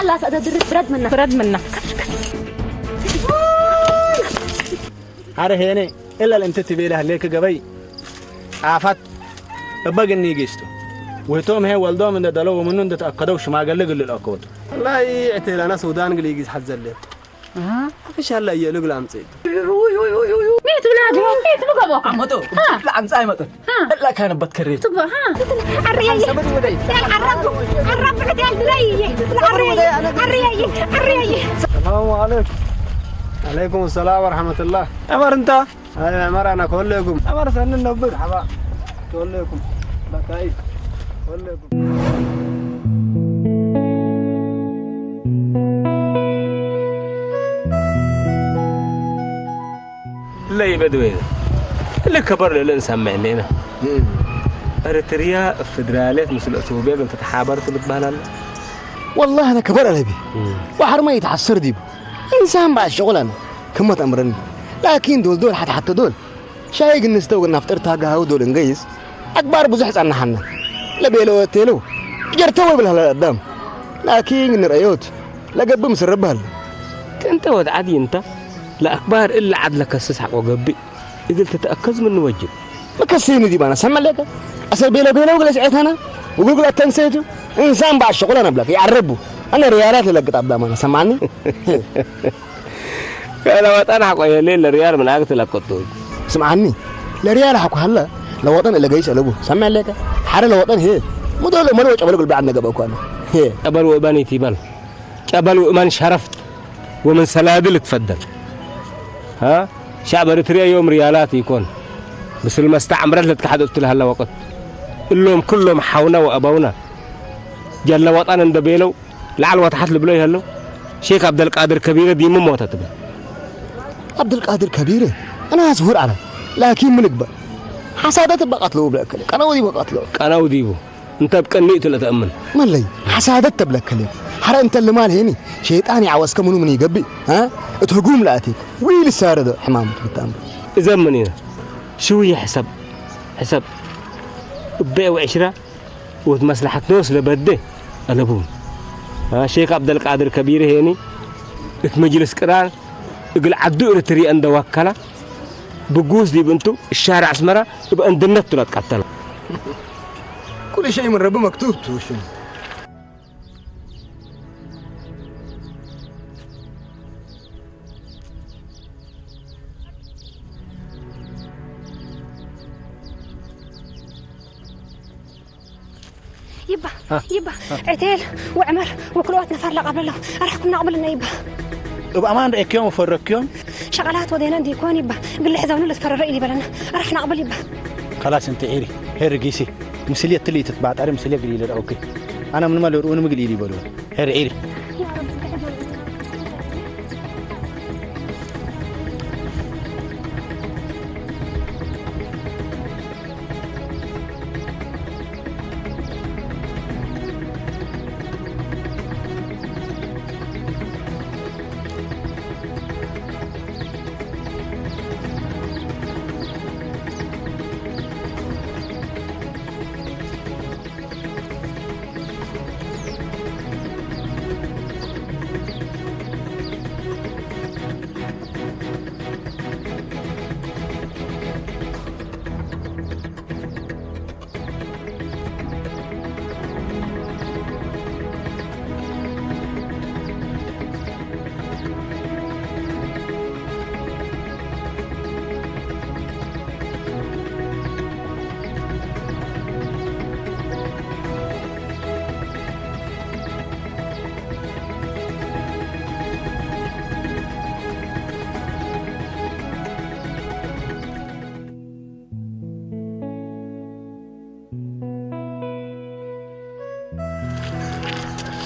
ላፈ ተድርስ ብረት ምና። ብረት ምና። ኣረ ሄኔ እለል እንትት ቤለ ህሌክ ገበይ ጣፋት እበግኒ ጊስቱ ውህቶም ሄ ወልዶም እንደ ደለው ምኑ እንደ ተአከደው ሽማገለ ግልል አከወቱ። ወላሂ ዕቴላና ሱዳን ግሊ ጊዝ ሐዘለት። አፍሻላ እየሉ ግላ አምጽእቱ። ቤት ብላዱ ቤት ብገቦ። አመጡ። ለአምጻ አይመጡ። እላ ካነበት ከሬ ትግባ። አረያየ። ሰበት ወደይ። ያል አራቡ አራቡ ዕድ ያል ድራይየ። አረያየ አረያየ አረያየ። ሰላሙ አለይኩም። አለይኩም ሰላም ወረሕመቱላህ። ዑመር እንታ። አይ ዑመር አና ከወለኩም። ዑመር ሰንን ነብር። ሐባ ከወለኩም። በቃይ ከወለኩም። ለይ በድዌ ለከበር ለለ እንሰምዕ ኣለና። እም። ኤርትርያ ፌደራልየት ምስል ኢትዮጵያ ግን ተተሓበር ትብል ትበሃል ኣላ። ወላሂ ኣነ ከበር ኣለቢ። እም። ባሕር ማይ ይትሓሰር ዲቡ። እንሳን በዓል ሸቑል ኣነ። ክመት ኣምረኒ። ላኪን ዶል ዶል ሓት ሓተ ዶል። ሻሂ ግን ንስተው ግን ናፍጠር ታጋሃው ዶል እንገይስ። ኣክባር ብዙሕ ጸናሓና። ለቤሎ ወቴሎ። ጀርተው ይብል ሃላ ኣዳም። ላኪን ንረዮት። ለገብም ስርብ ሃላ። ክንተ ወድ ዓዲ እንታ ለኣክባር እለ ዓድ ለከስስ ሓቆ ገብእ እግል ትተኣከዝ ምን ወጅብ። መከሰይኒ ዲባና ሰመለከ። ኣሰር ቤሎ ቤሎ ግለ ስዔታና። ውጉል ግለ ተንሰይቱ። እንሳን በዓል ሸቑላ ነብለክ። ይዓረቡ። ኣነ ሪያላት ለለግጥ ኣብዳማና። ሰማኒ? ለወጠን ሓቆ የለ ለሪያል ምን ኣግት ለቀጡ። ስምዓኒ። ለሪያል ሓቆ ሃለ። ለወጠን እለ ገይስ ኣለቡ። ሰመለከ። ሓረ ለወጠን ሄ። ሙዶ ለመልወ ጨበሎ ግልባዕ ነገበ እኳ። ሄ። ጨበል ወእባን ይቲባል። ጨበል ወእማን ሸረፍት ወምን ሰላድል እትፈደል። ሃ? ሻዕብ ኤርትርያ ዮም ሪያላት ይኮን። ብስል መስተ ዓምረት ለትከሓደቱ ለሃላ ወቅት። እሎም ክሎም ሓውና ወአባውና። ጀለ ወጣን እንደ ቤለው ለዓል ወታሓት ልብሎ ይሃለው። ሼክ ዓብደልቃድር ከቢረ ዲሙ ሞተ ትብል። ዓብደልቃድር ከቢረ? ኣና ዝሁር ኣለ። ላኪን ምን ግበር? ሓሳደት በቃትሎ ብለክል። ቀነው ዲቡ ቀትሎ። ቀነው ዲቡ። እንተ ብቅኒት ለተእምን። መለይ፣ ሓሳደት ተብለከለ። ሓረ እንተ ልማል ሄኒ፣ ሸይጣን ይዓወስከ ምኑ ምን ይገብእ? ሃ? እት ህጉም ለኣቴክ። ዊል ሳረዶ ሕማም ትብታም። እዘም ምን ኢና? ሽውየ ሕሰብ። ሕሰብ። እቤ ወዕሽራ ወት መስለሐት ኖስ ለበደ ኣለቡ። ሃ? ሼክ ዓብደልቃድር ከቢር ሄኒ፣ እት መጅልስ ቅራን እግል ዓዱ ኤርትርየ እንደ ወከላ፣ ብጉስ ዲብ እንቱ እሻሪ አስመራ እብ አንድነት ቱ ለትቀተለ። ኩሉ ሸይ ምን ረቢ መክቱብ ቱ። ይባ፣ አ፣ ይባ፣ አ። ዕቴል፣ ወዕመር፣ ወክልኦት ነፋር ለቃበሎ። ኣራሕኩም ናቕብልና ይባ። እብ ኣማን ርኤክዮም ወፈረክዮም? ሸቐላት ወዴና እንዲኮን ይባ። ግልሕ ዘውኑ ልትፈረረ ኢሊ በለና። ኣራሕ ናቕብል ይባ። ከላስ እንተ ዒሪ፣ ሄር ጊሲ። ምስልየ ትልይ ትትባዕጣሪ ምስልየ ግል ኢለ ኦኬ። ኣነ ምንማ ልርኡን ምግል ኢሊ በሉ። ሄር ዒሪ።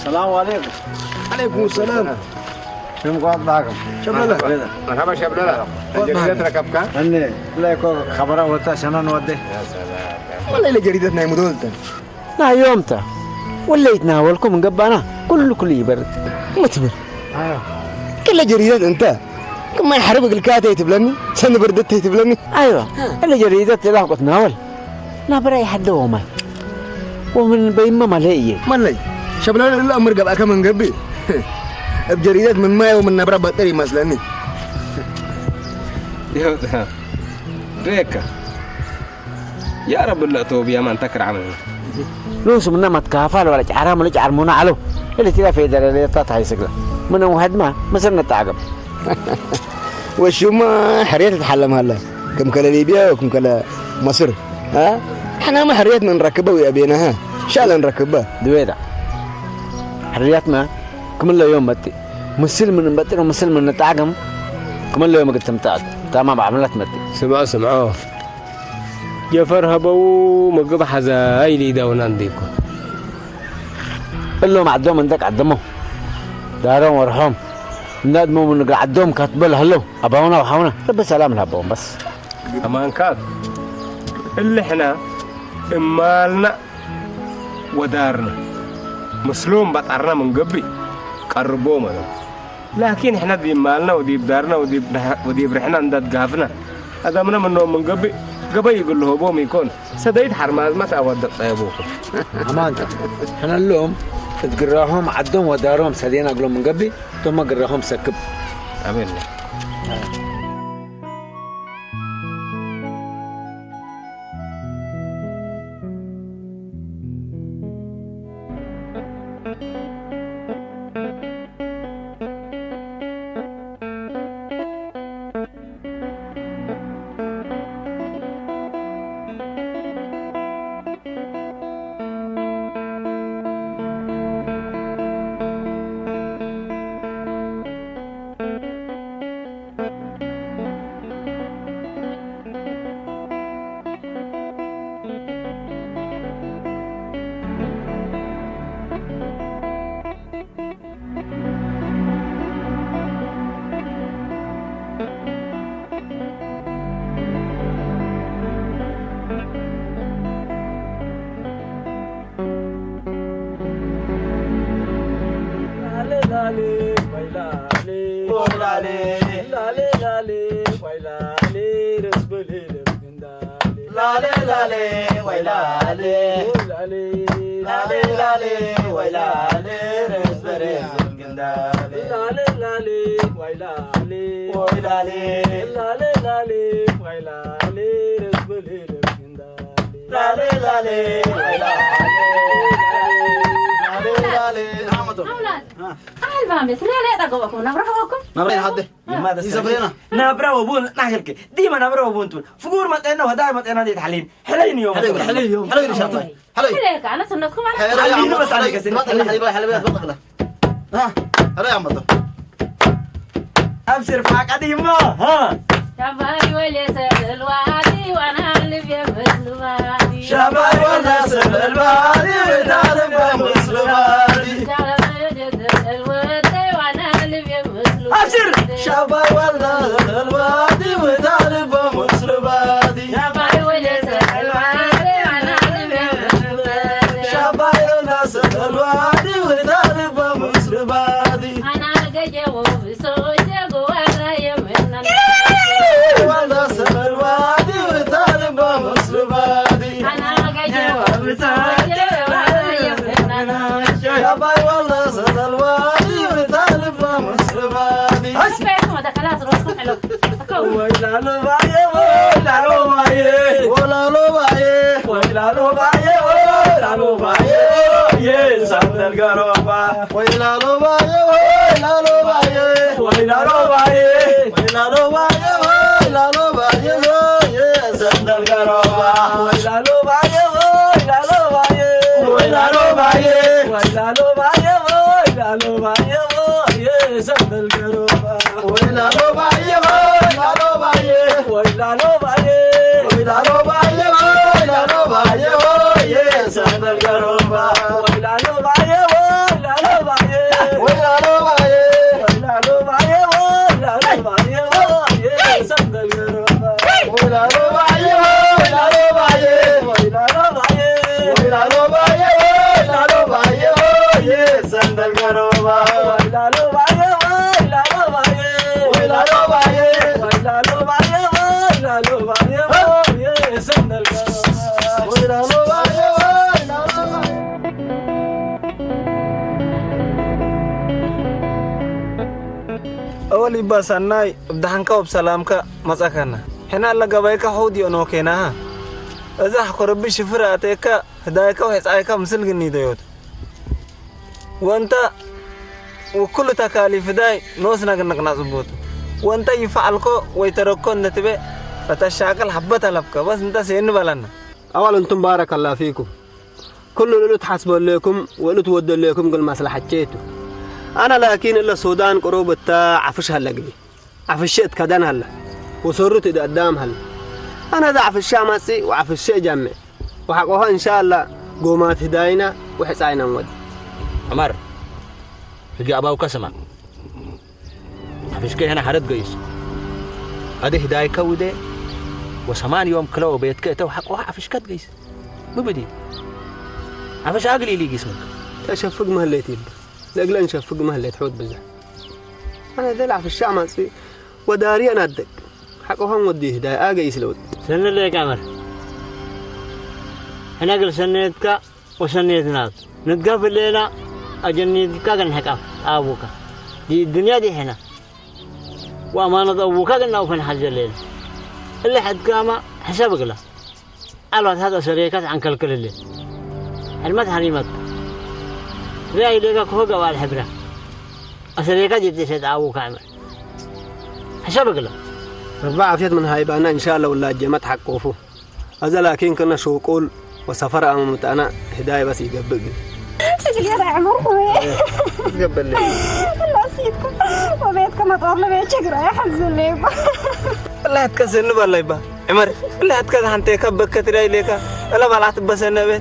ሰላም ዓለይኩም። ዓለይኩም ሰላም። ሽም ቋት ባዕኩም። ሸብለለ። መርሐባ ሸብለለ። ጀሪደት ረከብካ? እኔ ላይ እኮ ኸበራ ወጣ ሸነን ወደ። ወላሂ ለጀሪደት ናይ ሙዶ እንተ። ናዮምታ። ወለይትና ወልኩም እንገባና ኩሉ ኩሉ ይበርድ። ምትብል። ክለ ጀሪደት እንተ። ክማይ ሐርብ እግልካ ተይትብለኒ፣ ሰኒ ብርድት ተይትብለኒ። ኣይዋ። ክለ ጀሪደት ተላቆት ናወል። ናብራ ይሐደ ወማይ። ወምን በይመ ማለ እየ። መለይ፣ ሸብለለ እሉ አምር ገብአከ መንገቢ። እብ ጀሪደት ምን ማይ ወምን ነብራ በጥር ይመስለኒ። ይኸውጥና ሬካ ያረብ ለእተው ብያማ እንተ ክርዓመ ሉስ ምና መትካፋል ወላ ጫራ ምሉ ጫር ሙና አለው። እልትያ ፌደራልየታ ታይስግላ ምነ ውሀድማ ምስር ነጣገም ወሹማ ሕርየት ትሓለምሃላ ከም ከለ ሊብያ ወክም ከለ መስር ሓናማ ሕርየት መንረክበ ወያቤናሃ ሻለ ንረክበ ድዌዳ ሕርያትና ክምለዮም መጤ ምስል ምን በጥር ምስል ምን ነጣገም ክምለዮም ግትምጣት ታማ ባዕምላት መጤ ስምዖ ስምዖ ጀፈር ሀበው ምግብ ሓዛ ኢሉ ይዳውና እንዲኮ እሎም ዓዶም እንደ ቀደሞ ዳሮም ወርሖም እንዳድሞም ንግር ዓዶም ካትበል ሀሎም ኣባውና ወሓውና ረቢ ሰላም ንሃቦም በስ ኣማንካት እልሕና እማልና ወዳርና ምስሎም በጣርና ምንገብእ ቀርቦም ኣለው ላኪን ሕና ዲብ ማልና ወዲብ ዳርና ወዲብ ርሕና እንዳትጋፍና ኣዳምና ምኖም ምንገብእ ገበይ ይግልሆቦም ይኮን ሰደይት ሓርማዝማት ኣዋደቅ ጸየቦኩም ኣማንካ ሕነሎም እትግራሆም ዓዶም ወዳሮም ሰዴና እግሎም ምንገብእ ቶማ ግራሆም ሰክብ ኣሜን ናብራ ወቡን ናክልክ ዲማ ናብራ ወቡን ቱን ፍጉር መጠና ወዳር መጠና ዴት ሓሊን ሕለይን እዮም ሕለይ ሕለይ ሕለይ ሻባይ ሕለይ ሕለይ ካና ሰነትኩም ኣለ ሓሊን በሳለ ከሰ ሕለይ ኣመጣ ኣብሽር ፋቃ ዲማ ሻባይ ወለ ሰልዋዲ ዋና ልብ የመስልዋዲ ሻባይ ወላ ሰልባዲ ወይታ ልብ የመስልዋዲ ሻባይ ወላ ሰልባዲ ወይታ ልብ የመስልዋዲ ኣብሽር ሻባይ ወላ ሰልባዲ ወይታ ልብ የመስልዋዲ ሻባይ ወለ ሰልባዲ ዋና ልብ የመስልዋዲ ሻባይ ወላ ሰልባዲ ወይታ ልብ የመስልዋዲ ሊባ ሰናይ፣ ብደሓንካ ወብሰላምካ መጻካና። ሕና ለገባይካ ሑድ ዮኖ ኬናሃ። እዛ ሕኮ ረቢ ሽፍር ኣተካ፣ ህዳይካ ወሕጻይካ ምስል ግኒዶ ዮት። ወንተ ወኩሉ ተካሊፍ ህዳይ ኖስ ነግነቅና ጽቡቱ። ወንተ ይፈዓልኮ ወይ ተረኮ እንደትበ፣ በተሻቅል ሐበት ኣለብከ፣ በስ እንተ ሴን በለና። أولا أنتم بارك الله فيكم. كل اللي تحسبوا لكم واللي تودوا لكم قل مصلحة جيتو. أنا لكن إلا السودان قروب التا عفش هلقني. عفشت كدن هلا. وصرت إذا قدام هلا. أنا ذا عفشة ماسي وعفشة جمع. وحقوها إن شاء الله قومات هداينا وحساينا نود. عمر، هجي أباو كسمة. عفشك هنا حرد قيس. أدي هداي كودي. وسمان يوم كلو بيتك تو حقوها عفشك قيس. مو بدي. عفش عقلي لي قسمك. تشفق مهليت يبا. لقلن شفق مهليت حوت بزح. أنا ذي العفش عماسي. وداري أنا أدق. حقوها مودي هداي آقا يسلوت. سنة ليك عمر. هنا قل سنيتك وسنيتنا. نتقابل ليلة أجنيتك قن حقا أبوك. دي الدنيا دي هنا. وأمانة أبوك قن أوفن حاجة ليلة. اللي حد كاما حسابك له. الوقت هذا سريكات عن كل كل الليل. المدح ريمك. رأي ليك كهوغا والحبرة. أسريكات جبت سيد أبوك عمر. حسابك له. ربع عافية من هاي بانا إن شاء الله ولا جمعت حقوفه. أزا لكن كنا شوقول وسفر أمام متأنا هداية بس يقبل. سجل يا عمر خوي. قبل لي. الله سيدكم. وبيتكم أطور لبيت شقرة يا حزن ليبا. الله يتكسر نبال ليبا. عمر، الله يتكسر حنتي كبك كتري ليك. الله بلعت بس النبي.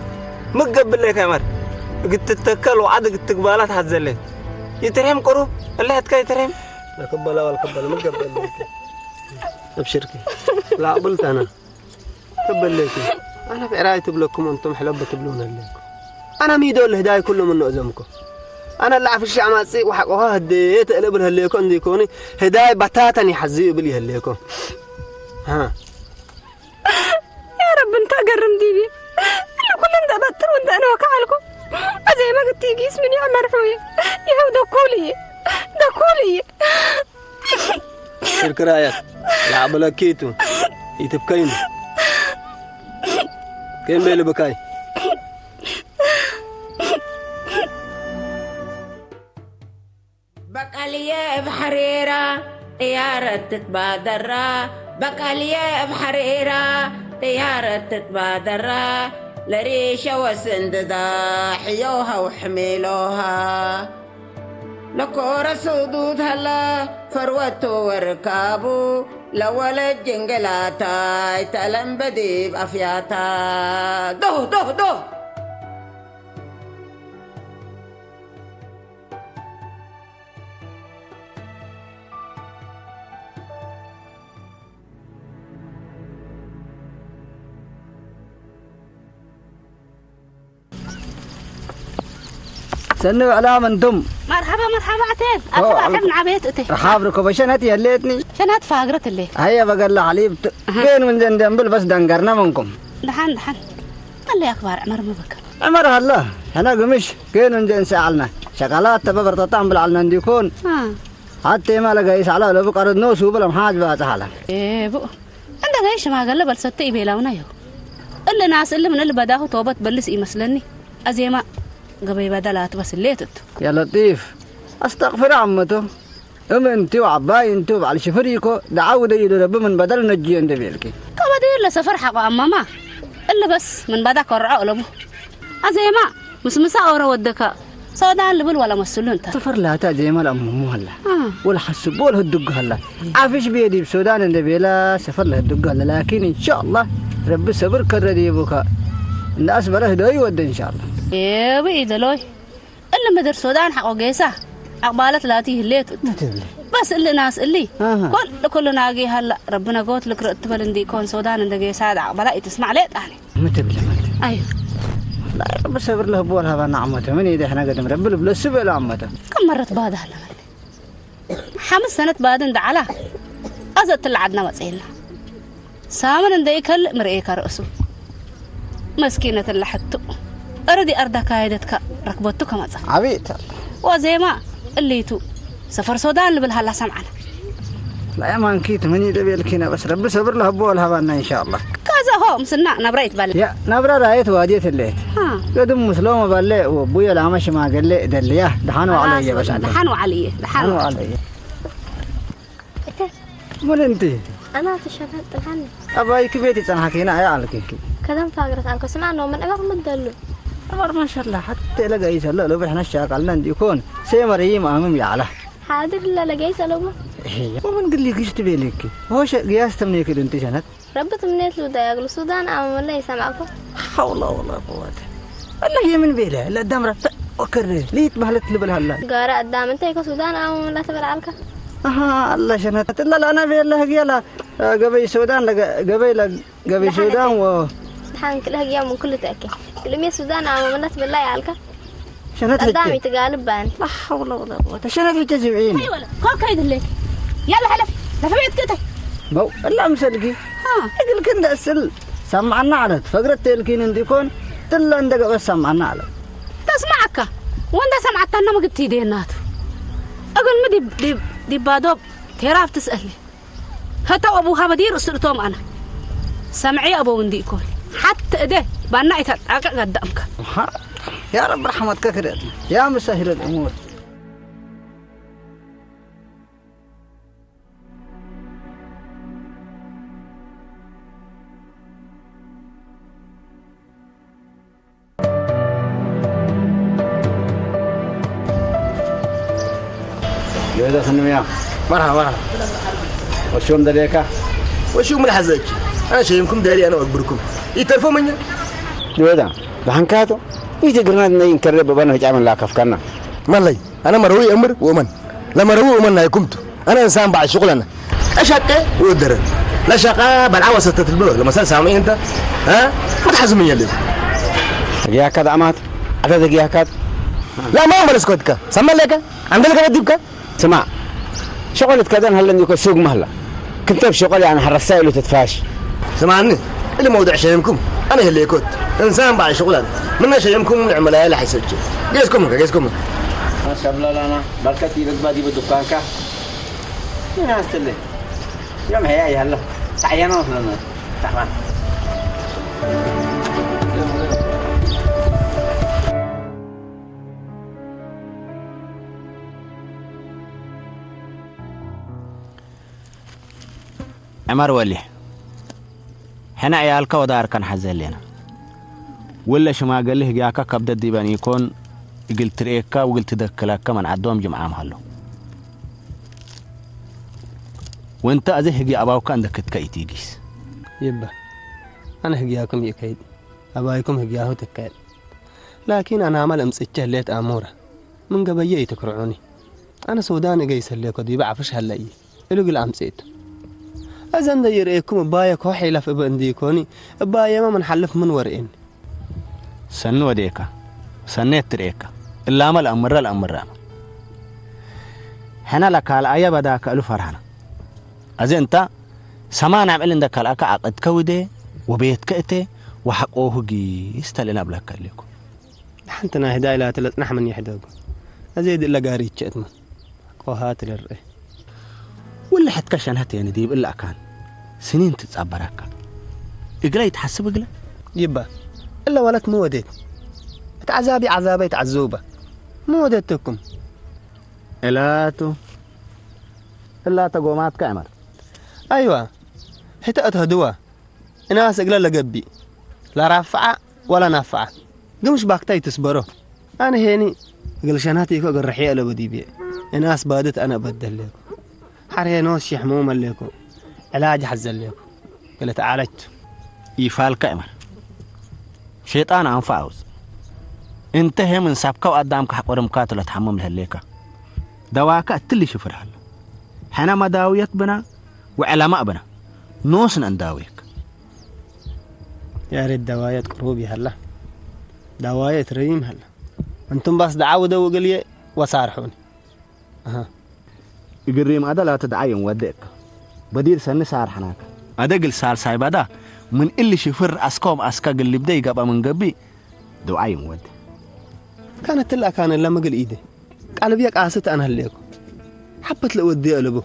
مقبل ليك عمر. قد تتكل وعد قد تقبالات حزن ليك. يترحم قروب. الله يتكسر يترحم. لا قبل ولا قبل مقبل ليك. أبشرك. لا قبلت أنا. تبليكي. أنا بعراي تبلكم أنتم حلب تبلون الليكم. أنا ميدو اللي هداي كله من نؤزمكم. أنا اللي عفش عماسي وحقوها هديت اللي بل هليكم ديكوني. هداي بتاتني حزي بلي هليكم. ها. يا رب أنت قرم ديبي. اللي كل أنت بطل وأنت أنا وكعلكم. أزي ما قلت يجي اسمي يا مرحوي. يا هو دكولي. دكولي. ሽርክራያት ለዓበለኪቱ ይትብከይኑ። ከይም ቤል ብካይ። بقالية بحريرة طيارة تتبادر. بقالية بحريرة طيارة تتبادر. لريشة وسنددا حيوها وحميلوها. لكورة سدود هلا فروته وركابه. لولا الجنجلاتا يتألم بديب أفياتا. دوه، دوه، دوه. ሰኒ ዕላም እንቱም። መርሓባ፣ መርሓባ፣ ኣቴን። ኣቲ ኦ፣ ራሕብ ንዓበየት እቴ። ረሓብ ርኮበ ሸነት የሌትኒ። ሸነት ፋግረት እሌ። ሃየ በገላ ሓሊብ ት-፣ ኣሃ። ጌን ምን ዘንደንብል በስ ደንገርና መንኩም። ደሓን፣ ደሓን። ኣለ ኣክባር ዕመር ምበከ። ዕመር ሃላ፣ ሕና ግምሽ፣ ጌን ምን ዘንሰኣልና። ሸቃላት ተበበርተታ እምብል ዓልና እንዲኮን። አ። ሓቴ ማለ ጋይስ ዓላ ለቡ ቀረድ ኖሱ ብለም ሓጅ ባጽ ሓላ። ኤ፣ ቡ-፣ እንደ ጋይ ሽማገለ በልሰተ ኢቤላውና ይሁ። እልናስ እልምን እል በዳሁ ተውበት በልስ ይመስለኒ። ኣዜማ ገበይ በደላት በስሌት እቱ። يا لطيف، أستغفر عمته. እም እንቲ ወዓባይ እንቱ በዓል ሽፍር ይኮ ደዓው ደይሉ ረቢ ምን በደል ነጅዮ እንደ ቤልኪ። ከበደ የለ ሰፈር ሓቆ ኣማማ። እሊ በስ ምን ባዳ ከርዖ እለቡ። ኣዜማ ምስ ምሳ ኦረ ወደካ ሰውዳን ልብል ወላ መስሉ እንተ። ሰፈር ላታ ዜማ ለኣሙሙ ሀላ። አ። ወላ ሐስቦ ለህድጉ ሀላ። ዓፍሽ ቤዲ ብሶዳን እንደ ቤላ ሰፈር ለህድጉ ሀላ። ላኪን ኢንሻአላህ ረቢ ሰብር ከረድ ይቡካ። እንደ ኣስበረ ህደው ይወደ ኢንሻአላህ። ኤ ብኢ ደሎይ። እሊ ምድር ሶዳን ሓቆ ጌሳ። ዓቕባለት ላቲ ይህሌት። ምን ትብሊ? በስ እሊ ናስ እሊ። ኣሃ። ኮል ለኮሎ ናጊ ሀላ። ረቢ ነጎት ልክርእ እትበል እንዲ ኮን ሶዳን እንደ ጌሳ ዓቕባላ ይትስማዕ ሌጣኒ። ምን ትብሊ ማለት? ኣይ። لا رب ሰብር ለህቦ ለሃባና ዓመተ። ምን ይደ ሕና ገደም ረቢ ልብሎ ስበለ ዓመተ። ከም መረት ባዳ ሀላ ማለት። ሓምስ ሰነት ባድን ደዓላ ኣዘ እትለ ዓድና መጽኤና። ሳምን እንደ ይከልእ ምርኤካ ርእሱ። መስኪነት እለ ሕቱ። እርዲ ኣርዳ ካየደትካ ረክበቱ ከመጻ። ዓብይት። ወዜማ እልይቱ ሰፈር ሶዳን ልብል ሃላ ሰምዓና። ኣይ ማንኪት ምን ይደቤልኪ ነበስ ረቢ ሰብር ለህቦ ወልሃባና ኢንሻአላህ። ከዛ ሆ ምስና ናብራ ይትባለ ያ ናብራ ራየት ዋዲየት ለት ها ገድም ሙስሎመ ባለ ወቡየ ላመ ሽማገለ ደልያ ደሓን ዋዕሎ እየ በሻ دحان وعلي دحان ደሓን ዋዕሎ እየ ምን እንቲ أنا تشرفت الحن ኣባይኪ ቤት ይጸንሓኪና ኣያ ኣልኪ كذا فاقرة ألكو سمعنا من أبغى مدلو أمر ما شاء الله حتى لقى يسأل له بحنا الشاقل نندي يكون سيمر يم أمم يعلى حاضر لا لقيت ألو ومن قال لي قشت بيلك هو شيء قياس تمنيك انت شنت ربط منيت له دايق السودان أما ولا يسمعكم حول ولا قوة الله يمن بيله لا دمرة وكره ليت بهلت لبل هلا قارة قدام أنت يكو سودان أما ولا تبر عالك أها الله شنت لا لا أنا بيله قيلا قبي سودان قبي قبي سودان و دحان كل هجيا من كل تأكي لم يسودان أما ولا تبر لا يعالك شنت قدامي هجي تقالب بان لا حول ولا قوة شنت هجي زبعين كوكا يدلك يلا حلف لفبيت كتك بو إلا مسلقي ها እግልክ እንደ እስል ሰምዓና ዓለት ፈግረት ተልኪን እንዲኮን ትለ እንደ ገበስ ሰምዓና ዓለት تسمعك وانت سمعت أنا ما قلت يدينات أقول ما دي دي دي بادوب تيراف تسألني هتا أبوها بدير أسرتهم أنا سمعي أبو وندي يكون حتى إده بنا يتعقق قدامك يا رب رحمتك كده يا مسهل الأمور يا ده خنويا مرحبا مرحبا وشو مدريكا وشو من حزك؟ أنا شيمكم داري أنا وأكبركم يترفوا مني يا ده بحنكاتو يجي قرنا نين كرب بنا هجعمل لا كفكنا ما لي أنا مروي أمر ومن لا مروي ومن لا يكمت أنا إنسان بعد شغل أنا أشقى ودر لا شقى بل عوسة تتلبه لما سال سامعين أنت ها ما تحزم يلي يا كذا أمات عدد يا كذا لا ما أمر اسكتك سمع لك عندك بديبك ስማዕ ሸቆል እትከደን ሃለኒ እኮ ሱግ ማህላ ክንተብ ሸቆል ያን ሓረስታይ ኢሉ ትትፋሽ ስማዕኒ እሊ መውድዕ ሸየምኩም ኣነ ህለየኮት እንሳን በዓል ሽቁላን ምና ሸየምኩም ንዕመላያ ለሓይሰች ጌዝኩም ከ ጌዝኩም ሰብለላና በርከት ይበዝባ ዲበ ዱካንካ ይናስትለ ዮም ሕያ ይሃለ ታዕያና መስለና ታዕማን ዕመር ወሊሕ ሕና ዕያልካ ወዳርካን ሓዘ ህሌና ውለ ሽማገሊ ህግያካ ከብደት ዲበን ኢኮን እግል ትርእየካ ውግል ትደክለካ መን ዓዶም ጅምዓ ምሃሎ ወንተ ኣዘ ህግያ ኣባውካ እንደ ክትከ ኢትጊስ ይበ ኣነ ህግያኩም ይከይድ ኣባይኩም ህግያሁ ትከየል ላኪን ኣናመል እምጽቸ ህሌት ኣሙረ ምን ገበየ ኢትክርዑኒ ኣነ ሱዳን እገይሰሌኮ ዲበ ዓፍሽ ሀለይ እሉ ግል ኣምጽእቱ። እዘ እንደ ይርእየኩም እባየ ኮሕ ኢለፍ እበ እንዲኮኒ እባየመ ምን ሓልፍ ምን ወርእኒ። ሰኒ ወዴካ ሰኔት ትርእየካ እላመ ለአምረ ለአምራመ ሕነ ለካልአየ በዳከ እሉ ፈርሃነ አዜ እንታ ሰማን አምዕል እንደ ካልአከ አቅድከ ውዴ ወቤትከ እቴ ወሐቆሁ ጊስ ተልእነ እብለከ እሌኩ። ሓንቲ ናይ ህዳይ ላተ ለጽናሕ ምን ይሕደጉ። አዜ ድእለ ጋሪ ይቸእትመ። ቆሃት ልርእ። ውልሐትከ ሸንሀት የኒ ዲብ እለ አካን ስኒን ትጻበረከ። እግለ ይትሐስብ እግለ። ይባ እለ ወለት ሚ ወዴት? እት ዐዛቢ ዐዛበ ይትዐዝውበ። ሚ ወዴትኩም? እላቱ እላተ ጎማትከ ዕመር። አይዋ ህተ እት ህድዋ እናስ እግለ ለገብእ ለራፍዓ ወላ ናፍዓ ግምሽ ባክታይ ትስበሮ። ኣነ ሄኒ እግል ሸናት ኢኮ እግል ርሕየ እለ በዲብየ። እናስ ባድት ኣነ እበደሌኩ። ሓር ሄኖስ ሸሕሙ መሌኩ። ዕላጅ ሓዘሌኩ። ገለ ተዓለጅቱ። ኢፋልካ እመር ሸይጣን ኣንፋ ኣውዝ። እንተ ሄም እንሳብካው ኣዳምካ ሓቆርምካቱ ለትሓምም ለህሌካ። ደዋካ እትሊ ሽፍር ሃለ። ሕነ መዳውየት ብና ወዕለማእ ብና። ኖስነ እንዳውየክ። ያሬት ደዋየት ቅሩብ ይሀላ። ደዋየት ረይም ሀላ። እንቱም ባስ ደዓው ደው እግልዬ ወሳርሑኒ። ኣሃ። እግሪም ኣደ ላተ ደዓየም ወደእካ። በዲር ሰኒ ሳርሐናካ። ኣደ ግል ሳልሳይ ባዳ ምን እሊ ሽፍር አስከውም አስካ ግል ልብደ ይገባ ምን ገቢ ደውዓየም ወደ። ካነ ትልአ ካነ ለምግል ኢደ። ቃልብየ ቃስት አነ ህሌኩ። ሐበት ለእወድየ እልቡ።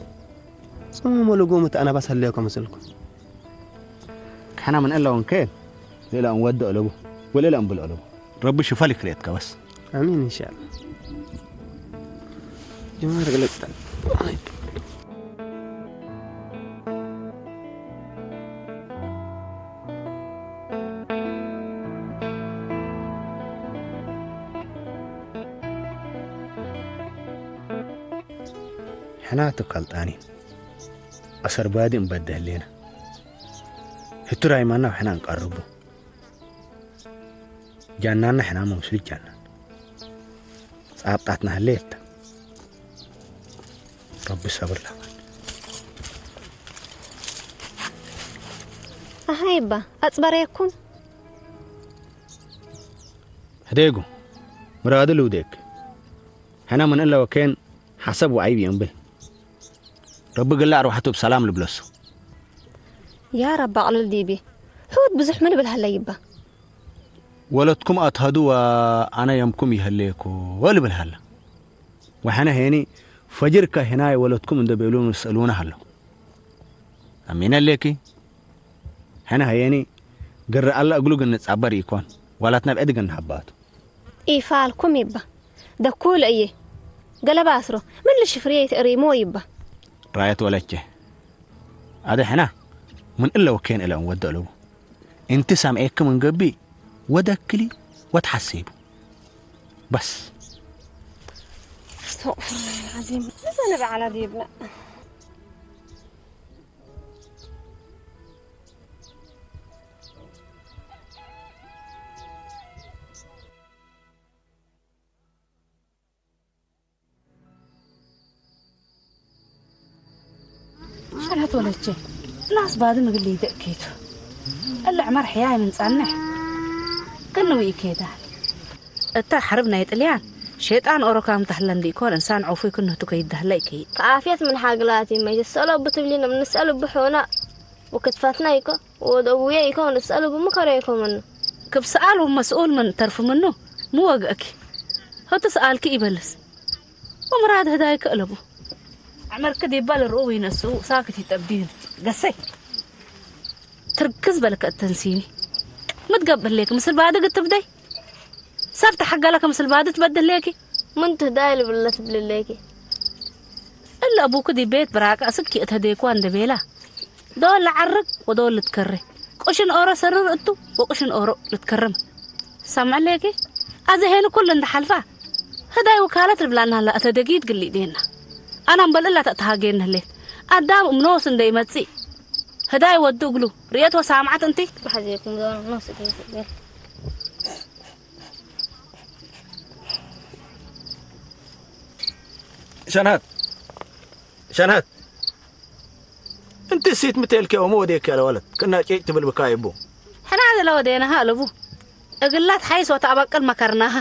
ጽሙሙ ለጎ ምትኣናባስ ሃለዮ ከመስልኩም። ሕና ምን እለ ወንከ ሌላ እንወድኦ ለቡ ወሌላ እንብልኦ ለቡ። ረቢ ሽፋል ይክልኤትካ በስ። ኣሚን ኢንሻኣላ። ጀማር ገለጽታ። ሕና ትካል ጣኒ ኣሰርባዲ እንበደ ህሌና። ህቱራይ ማና ሕና እንቀርቡ። ጃናና ሕና መምስሉ ጃናን። ጻብጣትና ህሌታ። ረቢ ሰብር ለባል። ኣሃይባ፣ ኣጽበረየኩም። ህዴጉ፣ ምራዱ ልውዴክ። ሕና ምን እለ ወኬን ሓሰብ ወዓይብ የንብል። ረቢ ግላ ኣርዋሕቱ ብሰላም ልብለሱ። ያ ረቢ ኣቕልል ዲቢ። ሕውት ብዙሕ ምን እብል ሃለይባ። ወለትኩም ኣትሃዱ ወኣነ የምኩም ይህሌኩ ወልብል ሃለ። ወሐነ ሄኒ ፈጅርካ ሄናይ ወለትኩም እንደ ቤሉ ንስእሉና ሃሎ። ኣሚነ ሌኪ። ሕነ ሀየኒ ግር ኣላ እግሉ ግን ንጻበር ኢኮን። ዋላት ናብ ዕድ ግን ሃባቱ። ኢፋልኩም ይባ። ደኩል እየ። ገለባ ኣስሮ። ምን ልሽፍርየ ይትእሪሞ ይባ። ራየት ወለቼ። ኣደ ሕና ምን እለ ወኬን እለ እንወደ ኣለቡ። እንቲ ሳምዔክ ምን ገቢ ወደክሊ ወትሓሴቡ። በስ። استغفر الله العظيم. እዛ ንበዓላ ዘይብላ። ሸለት ወለቼ ላስ ባድ ምግል ይደእኬቱ። እለ ዕመር ሕያይ ምን ጻንሕ ክንዊ ይኬዳል። እታ ሐርብ ናይ ጥልያን ሸይጣን ኦሮካም ታህለን ዲኮን እንሳን ዖፉ ይክንህቱ ከይዳህለ ይከይድ። ከዓፍየት ምን ሓግላት ይመይ ትሰእሎ ብትብሊን እብ ንሰእሉ ብሑና ወክትፈትና ይኮ ወደቡየ ይኮ ንሰእሉ ብምከረ ይኮ ምኑ። ክብ ሰኣል ወመስኡል ምን ተርፍ ምኑ ምወግእኪ። ህቱ ሰኣልኪ ይበልስ። ወምራድ ህዳይ ከእለቡ። ዕመርክ ዲባ ልርኡ ይነሱ ሳክት ይጠብዲን። ገሰይ። ትርክዝ በልከ እተንሲኒ። ምትገብር ሌክ ምስል ባድግ ትብደይ። ሰብ ተሐገለከ ምስል ባድ ትበድል ሌኪ። ምን ትህዳይ ልብለ ትብል ሌኪ። እለ አቡክ ዲ ቤት ብራቀ እስክ እተዴኳ እንደ ቤላ። ዶል ለዐርግ ወዶል ልትከሬ። ቁሽን ኦሮ ሰርር እቱ ወቁሽን ኦሮ ልትከርም። ሰምዕ ሌኪ። አዘ ሄን ኩል እንደ ሐልፋ። ህዳይ ውካለት ልብላና ላ እተደጊድ ግሊ ዴና። አና እምበል እላ ተእተሃጌን ህሌት። አዳም እምኖስ እንደ ይመጽእ። ህዳይ ወዱ እግሉ። ርኤት ወሳምዓት እንቲ። ብሓዘኩም ዞሮ ኖስ እግሉ። ሸንሃት። ሸንሃት። እንቲ ሲት ምቴልኪ ኦሞ ወዴክ ያለ ወለት። ክና ቄጭ ትብል ብካ ይቡ። ሕና ዘለ ወዴናሃ ኣለቡ። እግላት ሓይስ ወተአበቅል መከርናሃ።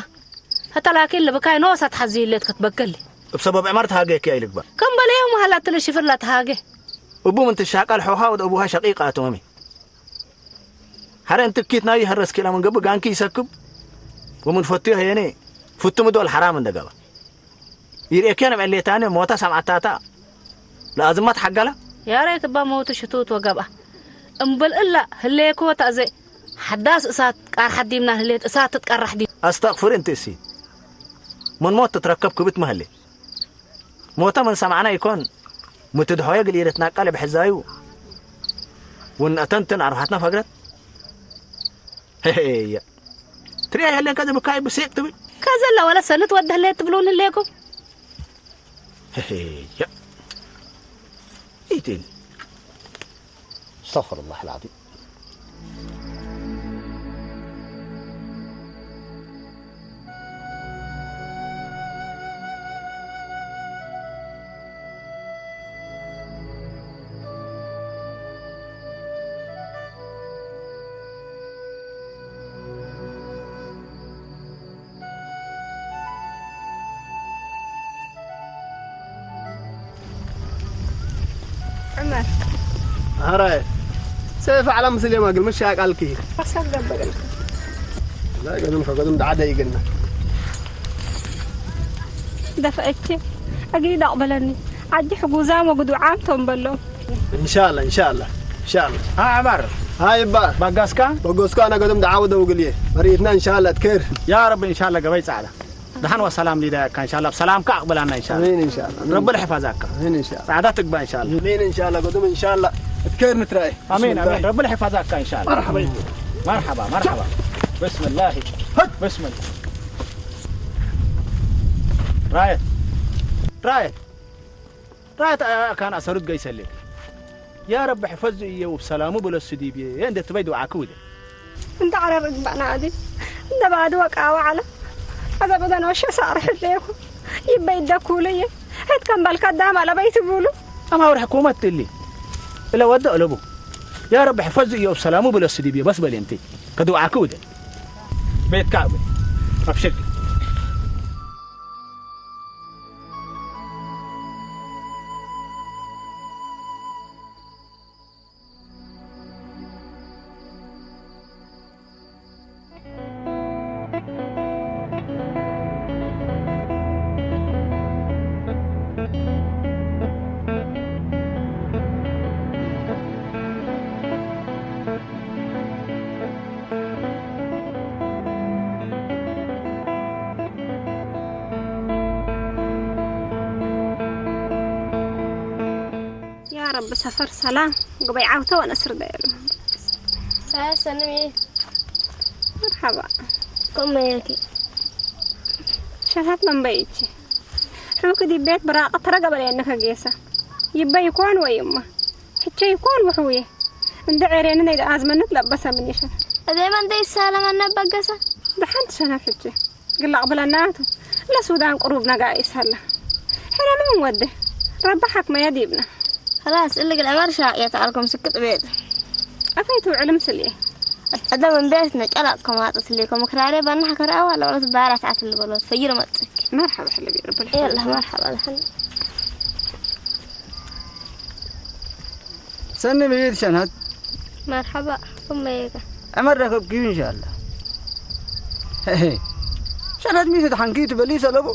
ህተ ላኪን ልብካይ ኖሳ ተሓዝዩ ሌት ከትበገል። እብ ሰበብ ዕመር ተሃጌክ ያይ ልግባ። ከም በለየው መሃላት ትልሽፍር ለተሃጌ። እቡ ምን ትሻቃል ሖኻ ወደ እቡሃ ሸቂቅ አትመሚ። ሐረ እንትኪት ናይ ሀረስ ኪላ ምን ገብእ ጋንኪ ይሰክብ። ወምን ፈትዮ ሄኔ ፍቱ ምዶል ሐራም እንደገባ። ይርኤኬ ነብዐሌታነ ሞታ ሰምዓታታ። ለአዝማት ሐገላ። ያሬት እባ ሞቱ ሽቱት ወገብአ። እምብል እላ ህሌኮ ተእዜ ሐዳስ እሳት ቃር ሐዲምና ህሌት እሳት ትትቀራሕ ዲ። አስተግፍር እንቲ እሲ። ምን ሞት ትትረከብ ክብት መህሌ። ሞተ ምን ሰማዕና ይኮን፣ ምትድሖየ ግልኤለትና ቃል ብሕዛዩ፣ ወንእተንትን አርባሕትና ፈግረት። ሄሄየ። ትሪያ የለን ከዚ ብካይ ብሴቅ ትብል። ከዘለ ወለ ሰንት ወደህለ ትብሉን ህሌኩም። ሄሄየ። ኢቲን። استغفر الله العظيم. عمر. هراي. سيف على مسلم أقول مش شاق على الكي. فصل قبل. لا، قدم قدم دعادة يقلنا. دفعتي. أقيد أقبلني. ዓዲ ሕጉዛም ወግዱዓም ቶም በሎም። እንሻላ እንሻላ እንሻላ ها عمر ሃይ እባ بقسكا በጎስኳ ነገዶም ደዓወ ደውግልየ መሪትና እንሻላ ትከር يا رب ان شاء الله قبي صعده دحن وسلام ليداك ان شاء الله بسلامك اقبلنا ان شاء الله አሜን እንሻላ رب الحفظك አሜን እንሻላ صعده تقبل ان شاء الله አሜን እንሻላ ጎዶም እንሻላ ትከር ንትራይ امين امين رب الحفظك ان شاء الله مرحبا مرحبا بسم الله بسم الله رايت رايت رايت كان اسرد قيسلي يا رب احفظ ايه وبسلامه بلا السديب ايه عند تبيد وعكوده እንተ ዓረር እግባእና ኣዲ እንደ ባዶ ወቃ ወዓለ ኣዛ በዛን ወሸ ሳር ሕሌኩ ይበይ ደኩሉ የ ሄት ከም ባልካ ዳማ ለበይ ትብሉ أما ورح كومت اللي إلا ودع لبو يا رب احفظ ايه وبسلامه بلا السديب بس بل انت كدو عكوده بيت كعبه ابشر يا رب سفر سلام قبي عاوته وانا سرد يا رب ሰላም ሰላም مرحبا كم ياكي شهات من بيتي حوك دي بيت براقة ترقب لأنك قيسة يبا يكون ويما حتى يكون وحوي እንደ ዔሬንን ኣዝመነት ለበሰ ምን ይሸን أدي من دي السلام أنا بقسة ብሓንቲ ሸነፍ ሕጂ ግላቕ ብለናቱ ለሱዳን ቅሩብ ነጋ ይሰላ ሕነ ምን ወደ ረባ ሓክመያ ዲብና خلاص اللي قل عمر شاء يتعلكم سكت بيت ኣፈይ ትውዕል ምስልየ أدم من بيتنا جلق كما تسليكم مكراري بنح كرا ولا ولا بارت عتل بلوت فجر متك መርሓባ ሕለቢ ረብል يلا مرحبا الحين ሰኒ ብይት ሸንሃት مرحبا كم يك ዕመር ረከብክዩ እንሻላ ሸንሃት ሚት ተሓንኪ ትበሊ ሰለቡ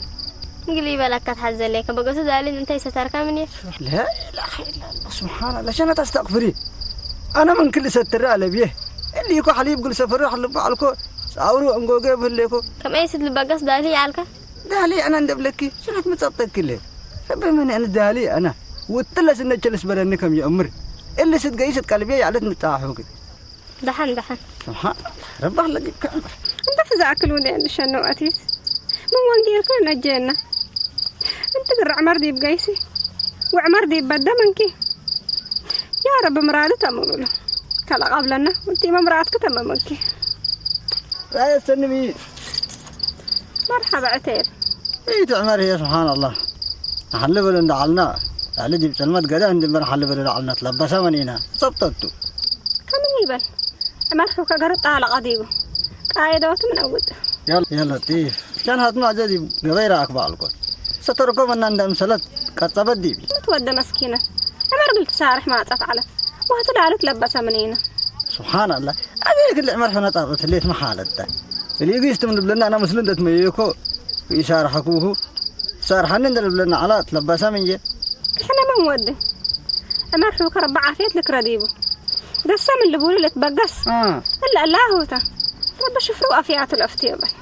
مقلي بلك تحزليك بقصد دالين انت ستركا مني لا إله إلا الله سبحان الله ሸንሃት ኣስተቕፍሪ ኣነ ምን ክል ሰትር ኣለብየ እሊ እኮ ሓሊብ ግል ሰፈሪ ሓልባ ኣልኮ ጻውሩ እንጎገ ብህሌኮ كم أيسد لبقص دالي عالكا ዳሊ ኣነ እንደብለኪ ሸንሃት ምጸቕጠክለ ረበ መን ኣነ ዳሊ ኣነ ውጥለ ስነቸልስ በለኒ ከም ይእምር እሊ ስትገይ ስትቀልብየ ያለት ንጣሑግ دحن دحن سبحان الله ربح لك كعمر እንተ ፍዛእክል ውደ ንሸነው ኣቲት ምን ወንጌልከ ነጀና እንት ግር ዕመር ዲብ ገይሲ ወዕመር ዲብ በደ መንኪ ያ ረቢ ምራዱ ተምምሉ ከለቓብለና ውንቲ መምራትክ ተመመኪ لا يستني بيت መርሓባ ዕቴል بيت عمر هي سبحان الله نحل بلو ندعلنا على دي بسلمت قدا عند بر حل بلو دعلنا تلبسها من هنا صبتتو ከምን ይበል ዕመር ሑከ ገር ጣለቓ ዲቡ ቃየዳውት ምን ኣውድ يلا يا لطيف ሸንሃት ማዕዘ ዲብ ገበይ ረኣክባ ኣልኮት ሰተርኮ መና እንደ ምሰለት ቀጸበት ዲቢ ምትወደ መስኪነ ዕመር ብል ትሳርሕ ማጻት ዓለት ወህቲ ዳሉት ለበሰ ምንይነ سبحان الله ኣበይ ክል ዕመር ሕነ ጻብት ህሌት መሓለተ እሊጊ ስትም ልብለና ኣና ምስሉ እንደትመየኮ ይሳርሐኩሁ ሳርሐኒ እንደ ልብለና ዓላ ትለበሰ ምንየ ክሕነ መን ወድ ዕመር ሑከ ረቢ ዓፍየት ልክረ ዲቡ ደሰ ምን ልቡሉ ልትበገስ آه እለ ኣላሁታ ረቢ ሽፍሩ ኣፍያቱ ለፍትዮ በል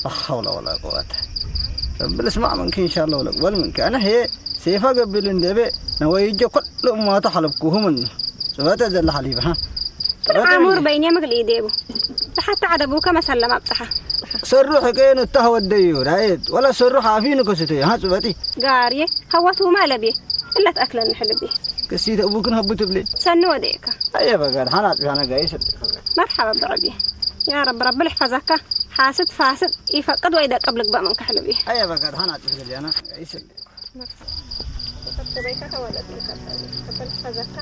لا حول ولا قوة رب الاسماء منك إن شاء الله ولا قبل منك أنا هي سيفا قبل اندبي نويجة كل ما تحلب كوهم سبات زل حليب ها ዓሙር በይን የምግል ኢዴቡ ብሓታ ዓደቡ ከመሰለም ኣብጽሓ ሰሩ ሕቀየን እታ ወደዩ ራየት ወላ ሰሩ ሓፊኑ ከስተ ها سباتي ጋርየ ሃወቱ ማለብየ እለት ኣክለን ንሕልቢ كسيت أبوكن هبو تبلي ሰኒ ወደየካ أي بقى حنا أنا جاي سبتي መርሓባ ብዕብየ ያ ረቢ ረቢ ልሕፈዘካ ሓስድ ፋስድ ይፈቅድ ወይ ደቅብ ልግበእ ምን ክሕልብ እየ أي بقى حنا أنا جاي سبتي ተበይካ ተወለድ ምን ከበል ልሕፈዘካ